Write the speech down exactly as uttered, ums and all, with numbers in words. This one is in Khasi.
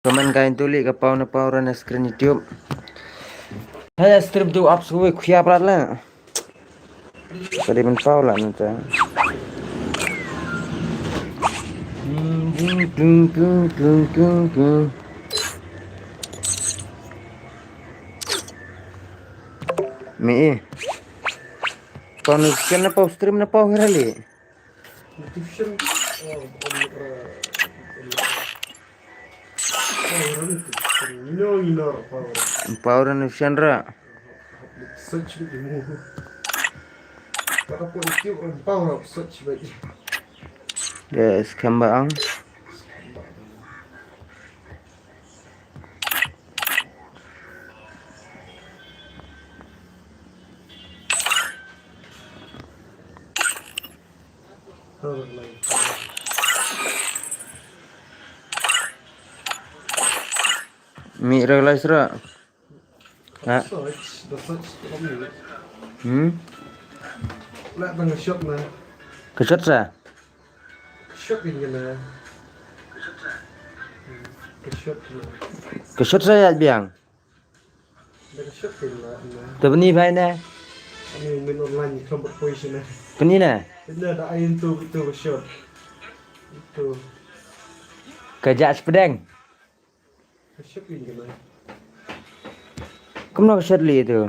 Comment ka into li ka paw na paw ra na screen YouTube. Hai stream tu apps ko khia prat la. Ka dei ban paw la nta. Mi i. Paw na screen na paw stream na paw hira li. Notification. Power and Shandra. Search with you. Para po YouTube and power up search with you. Yes, kamba ang. Mi realize ra. Ha? Search, the search tu kami. Hmm? Lah tang shot na. Ka shot sa? Shot ni na. Ka shot na. Ka shot sa ya biang. Dah ka shot ni na. Tebni bai na. Ani main online ni kelompok koi sini. Keni na. Ina da ain tu tu ka shot. Itu. Ka jak sepedeng. Ka shot ni na. Kumno ka shot li tu?